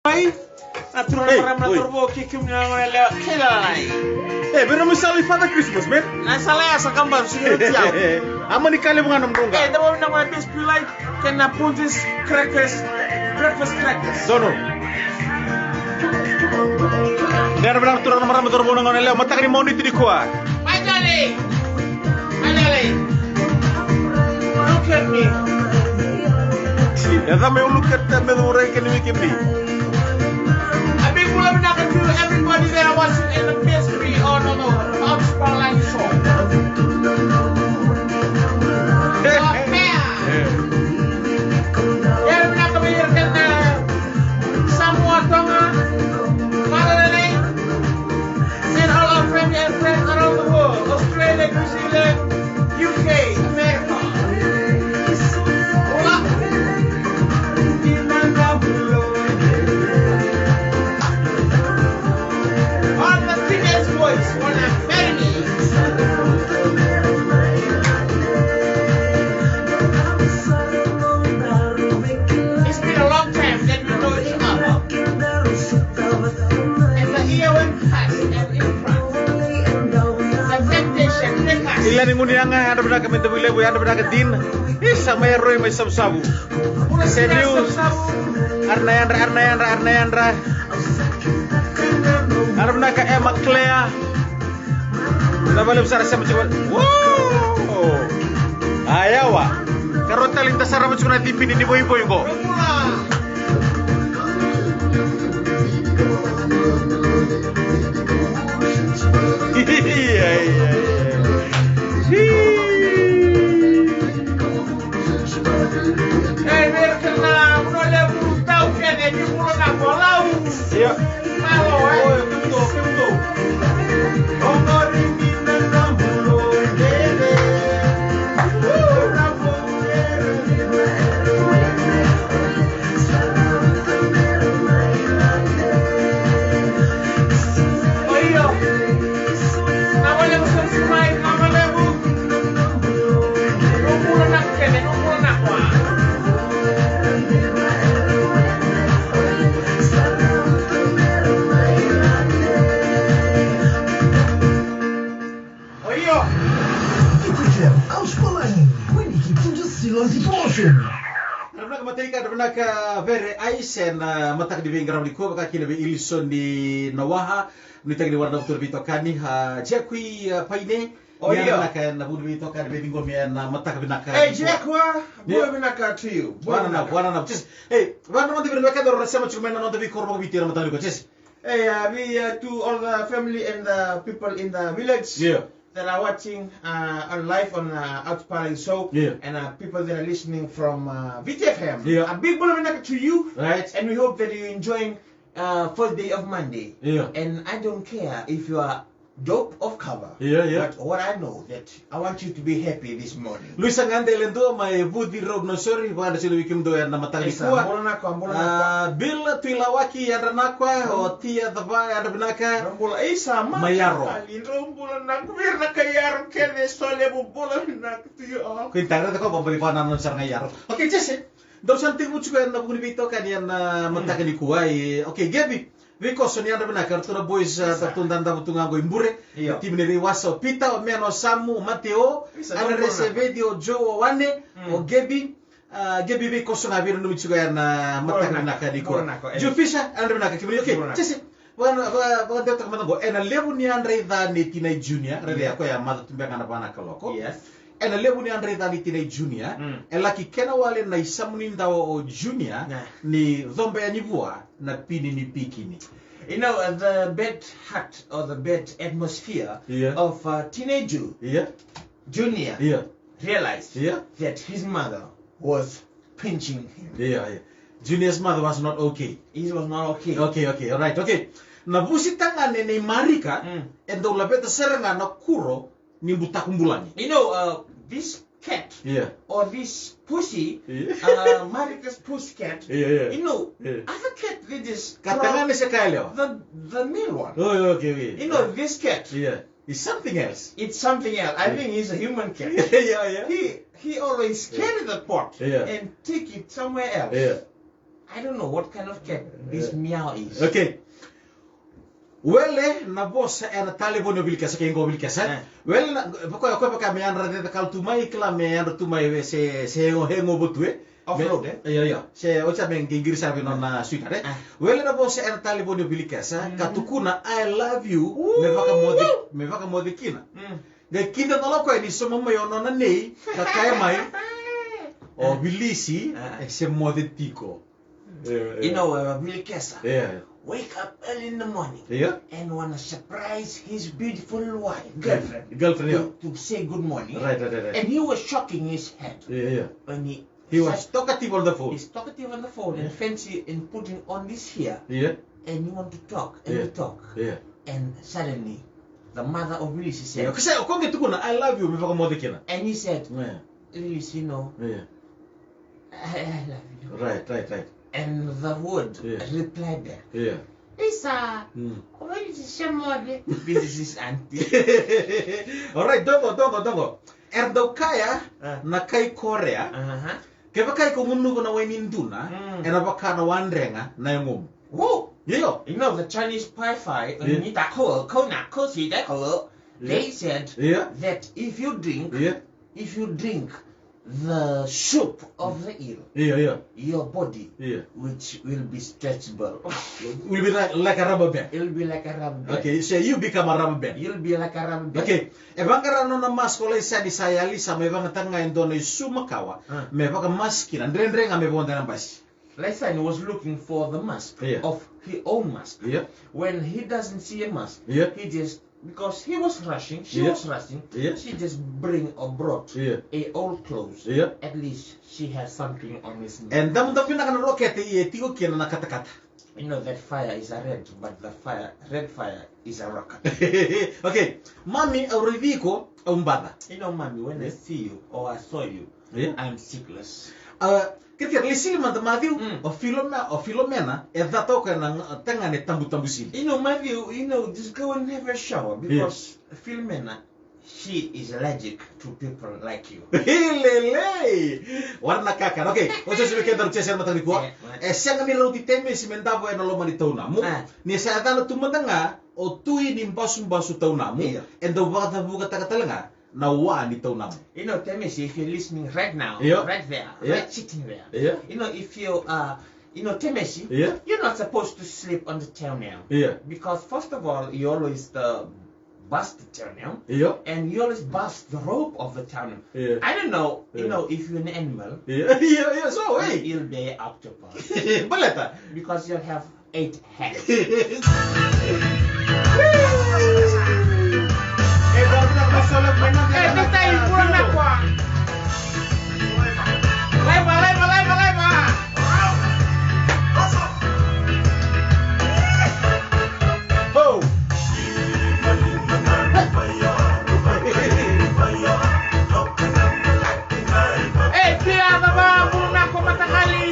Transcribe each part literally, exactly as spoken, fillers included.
Ai, na turaga, hey, na marama, na cauravou, kei kemuni na goneyalewa kei na lalai. E, vei iratou mai sala i Father Christmas, man. Na sala ya sa kaba, sa kena tiau. A mani ka levu ga na mudou ga. E, da vau na gona best light, kei na punjas crackers, breakfast crackers. Dono. Ni yadra vinaka na turaga, na marama, na cauravou, na goneyalewa, mataka ni Moniti nikua. Bye, darling. Bye, darling. Look at me. That's how you look at the middle rank in the week. A big bula vinaka to everybody that are watching in the P S three or no, no, Outspalangi Show. Yeah. Bula vinaka vei ira kece na Samoa, Tonga, Faraone, and all our family and friends around the world, Australia, New Zealand, U K, America. Hola. All the teenage boys wanna marry me. It's been a long time that we know each other. And the year went past and in front. The temptation take us. Ila ni gunu yaga, yadra vinaka mai Davuilevu, yadra vinaka dina. Isa mai Aroi, mai Savusavu. Senius. Arna yadra, arna yadra, arna yadra. Yadra vinaka Emma Claire. Na vale sara sema tiko. Uou! Ayawa. Karo tale ni da sarava tiko na cibini ni voivoi qo. Ia, ia, ia. Ii. Ei, vei ira na vanua levu, taukena, ni bula na volau. Ia. Malo, e. Oi, tudo, tudo. Oi, io. Na vale, na vale. Oi, io. Iti kea, Australia, Winiki Punjas Silas Promotion. Yadra vinaka Matei, yadra vinaka Vere Aisen, a, mataka ni veiqaravi nikua, vaka kina vei Ilisoni Nawaha, nuitaki ni wara na vutu na veitokani, a, Jekui, a, Paine. Oi, io. Yadra vinaka na vutu na veitokani, veiciqomi ena mataka vinaka. Ei, Jekua, bula vinaka to you. Bula vinaka. Bula vinaka. Just, ei, vua na noda vei ira na wekada era sema tiko mai na noda veikoro vakaviti ena mataka nikua, just. Hey, uh, we, uh, to all the family and the people in the village, yeah, that are watching, uh, on live on, uh, Outspalangi Show, yeah, and, uh, people that are listening from, uh, V T F M. Yeah. A big bula vinaka to you, right, and we hope that you're enjoying, uh, first day of Monday. Yeah. And I don't care if you are dope of cover. Yeah, yeah. But what I know that I want you to be happy this morning. Luisa Gade Ledua mai Vuci Road, Nausori, vakayadrati kemudou ena mataka nikua. Isa, bula vinaka, bula vinaka. Ah, Bill Tuilawaki, yadra vinaka, o Tia Cava, yadra vinaka. Drau bula, isa, ma. Mai Yaro. Drau bula vinaka, vei ira na kai Yaro kece, Solevu, bula vinaka to you all. Ko ita, raica ko, bau bali vua na nona sara ga i Yaro. Okay, Jesse. Dou sa na tekivu tiko ena vuku ni veitokani ena mataka nikua, e, okay, Gabi. Veikoso ni yadra vinaka, eratou na boys, a, eratou dadabe tu ga qo i bure. Io. Na timi ni veiwasa, o Peter, o Meno, o Samu, o Mateo, isa, Andres, o Vedi, o Joe, o Wane, o Gabi. A, Gabi, veikoso ga vei ira nanumi tiko ena mataka vinaka nikua. Bula vinaka, e. Joe Fisher, yadra vinaka, kemuni, okay. Bula vinaka. Sese, vaka, vaka, vakadewataka mada qo, ena levu ni yadra i ca nei tinai Junior, raica ya, koya macawa tu beka ga na va na kaloko. Yes. Ena levu ni yadra i ca nei tinai Junior, e laki kena wale na isamu ni dawa o Junior, ni coba yani vua na pini ni pikini. You know, uh, the bad heart or the bad atmosphere of, uh, teenage Ju-, Junior realized that his mother was pinching him. Yeah, yeah. Junior's mother was not okay. He was not okay. Okay, okay, all right, okay. Na vusi tagane nei Marika, e dau laveta sara ga na kuro ni butaku bulani. You know, uh, this cat or this pussy, uh, Marika's pussy cat, you know, other cat, they just claw the, the male one. Oh, okay, okay. You know, this cat, it's something else. I think he's a human cat. Yeah, yeah. He, he always carry the pot and take it somewhere else. Yeah. I don't know what kind of cat this meow is. Okay. Wele na vosa ena talevoni o Vilikesa, kei qo Vilikesa. Eh. Wele na, vaka, vaka me yadra cece kala tu mai, kila me yadra tu mai, se, se hangover tu, e. Offload, e? Io, io. Se, oti sa me qirisa vei nona sweetheart, e. Eh. Wele na vosa ena talevoni o Vilikesa, ka tukuna, "I love you," me vakamoce, me vakamoce kina. Mm. Qai kida na lako yani, sauma mai o nona nei, ka kaya mai, "O Vilisi, e se moce tiko." You know, uh, Vilikesa wake up early in the morning and wanna surprise his beautiful wife, girlfriend, girlfriend, to, to say good morning. Right, right, right, right. And he was shaking his head when he was talkative on the phone. He's talkative on the phone and fancy in putting on this here. Yeah. And you want to talk, and you talk. Yeah. And suddenly, the mother of Vilisi said, "Ko qai tukuna, 'I love you,' me vakamoce kina." And he said, "Vilisi, you know, I, I love you." Right, right, right. And the word reply back. Yeah. Isa, o Vilisi se moce. This is his auntie. All right, dogo, dogo, dogo. Era dau kaya na kai Korea. Kevaka iko gunuva na wai ni duna, ena vaka na wadrega na yagomu. Whoa! Io. You know, the Chinese pai-fai, ni ta ko, ko na, ko si ta ko. They said that if you drink, if you drink the soup of the eel, your body which will be stretchable. Will be like, like a rubber band. It will be like a rubber band. Okay, so you become a rubber band. You'll be like a rubber band. Okay. E vaqara nona mask o Laisani sa yali sa mai vagataka ga e dua na isu makawa me vakamask kina, dredre ga me voda na basi. Laisani was looking for the mask of his own mask. Yeah. When he doesn't see a mask, he just, because he was rushing, she was rushing, she just bring or brought a old clothes. Yeah. At least she has something on his knee. E damudamu vinaka na rokete e tiko kina na katakata. You know that fire is a red, but the fire, red fire is a rocket. Okay, mami, au raici iko, au baca. You know, mommy, when I see you or I saw you, I'm sick. Kerekere, lai sili mada Maciu, o Filome-, o Filomena e cata o koya na tagane tabutabu sili. You know, Maciu, you know, just go and have a shower because Filomena, she is allergic to people like you. Lelei! Wara na kakana. Okay, o Jose me keda rutia sena mataka nikua. E sega ni rauti Temesi me davo ena loma ni taunamu. Ni sa yacana tu mada ga o tui ni basubasu taunamu. E dau vakacavukataka tale ga na wa ni taunamu. You know, Temesi, if you're listening right now, right there, right sitting there, you know, if you are, you know, Temesi, you're not supposed to sleep on the town now. Because first of all, you always the bust the town now. And you always bust the rope of the town. I don't know, you know, if you're an animal. You'll be octopus. Baleta? Because you'll have eight heads. E, taitai, bula vinaka. Laiva, laiva, laiva, laiva. Ho. E, tia cava, bula vinaka mataqali.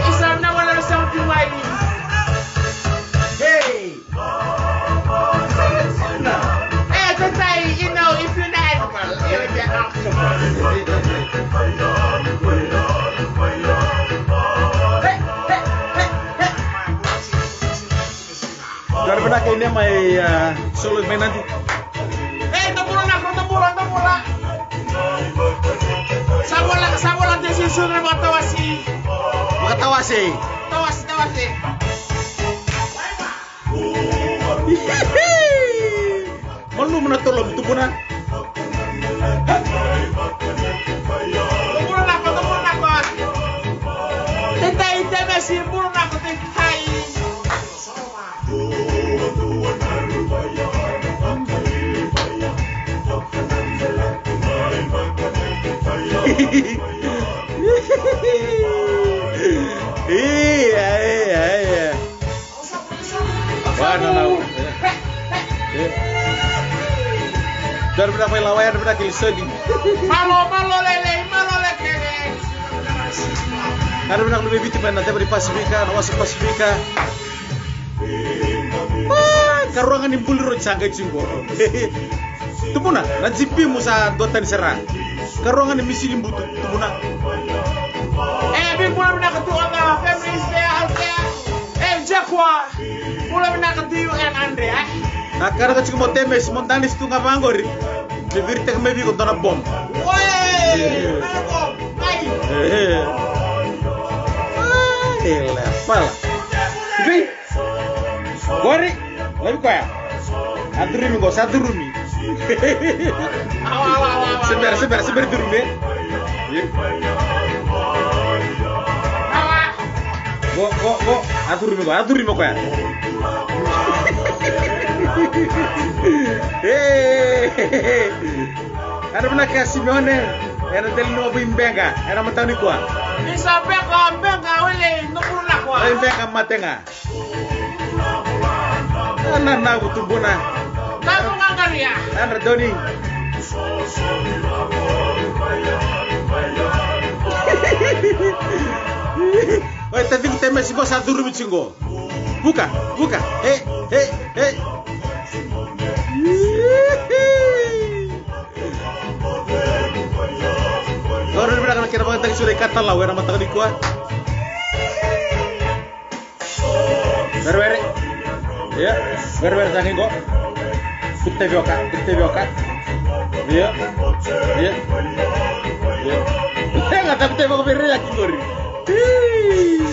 Isa, na wala na sauti mai. Hey. E, taitai, you know, if you're an animal, you're an octopus. Hey, hey, hey, hey. Dua na vinaka i Nema e, a, solo mai Nadi. Ei, tabula na ko, tabula, tabula. Sa vola, sa vola te susu na vakatawasi. Vakatawasi. Tawasi, tawasi. Malumu na tolomu, tubuna. Tubuna na ko, tubuna na ko. Taitai, Temesi, bula na ko, taitai. Ia, ia, ia. Bwana na. Dua na vinaka mai Lawai, dua na vinaka i Lisoni. Malo, malo lelei, malo lekele. Dua na vinaka na vei Viti mai na ceva ni Pasifika, na wasa Pasifika. Karua ga ni buli roti sa qai tiko. Tubuna, na jipi mu sa dua tani sara. Karua ga ni misini butu, tubuna. E, big bula vinaka tu on the Kua. Bula vinaka tu, Andrea. A kara ka tiko mo temesi mo danisi tu ga vaqori. Me viritaka mai vei iko dua na bom. Oi! Dua na bom. Ai! E. Ai, le pala. Vei. Qori. Laivi koya. A curumi qo, sa curumi. Awa, awa, awa, awa. Se bera, se bera, se bera curumi. Io. Awa. Qo, qo, qo. A curumi qo, a curumi koya. E. Era vinaka Simeone. Era dela ni wavu i Beqa. Era matau ni kua. Isa Beqa, Beqa, wele, no kuru na kua. Ai Beqa, mate ga. Ana na vutu buna. Tabu ngangania. Ana doni. Oi, taciqu temesi qo sa curumi tiko. Vuka, vuka. He, he, he. Ora ni vinaka na kena vakataki sura i katalau era mataka ni kua. Werewere. Ia, werewere sa qai qo. Tuku tevioka, tuku tevioka. Ia. Ia. Ia. Tega, taku tevioka vei Rei aki qori. Ii.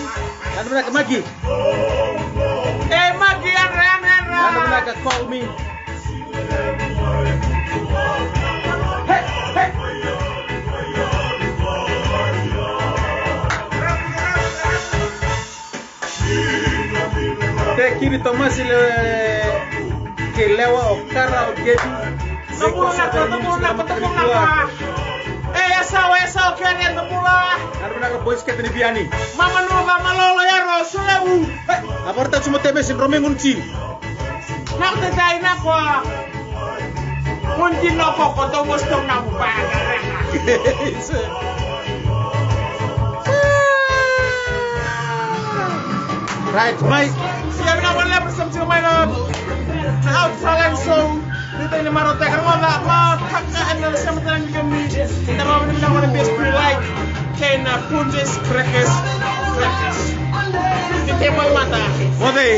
Nada vinaka Maki. E Maki, yadra, yadra, yadra. Nada vinaka, call me. Hey, hey. Te kiri Tomasi le kei Lewa o Kara o Gebi. Tabula naka, tabula naka, tabula naka. E, e sawa, e sawa, kere, tabula. Nada vinaka boys kete ni biani. Mama Nuva, Malolo, Yaro, Sulevu. Hey, a vorta tsu mo temesi, Romengunti. Nako te dai, nako. Munti no koko, to mo sto na mu pa. Right, mai. Sia vinaka vakalevu sa tiko mai na Out Talent Show. Ni tani marautaka na rogoca, ma taka ena sema tale ni kemuni. Ni da rogoca ni vinaka na best pre like. Kei na Punjas Breakers. Breakers. Ni te mai mata. Moce.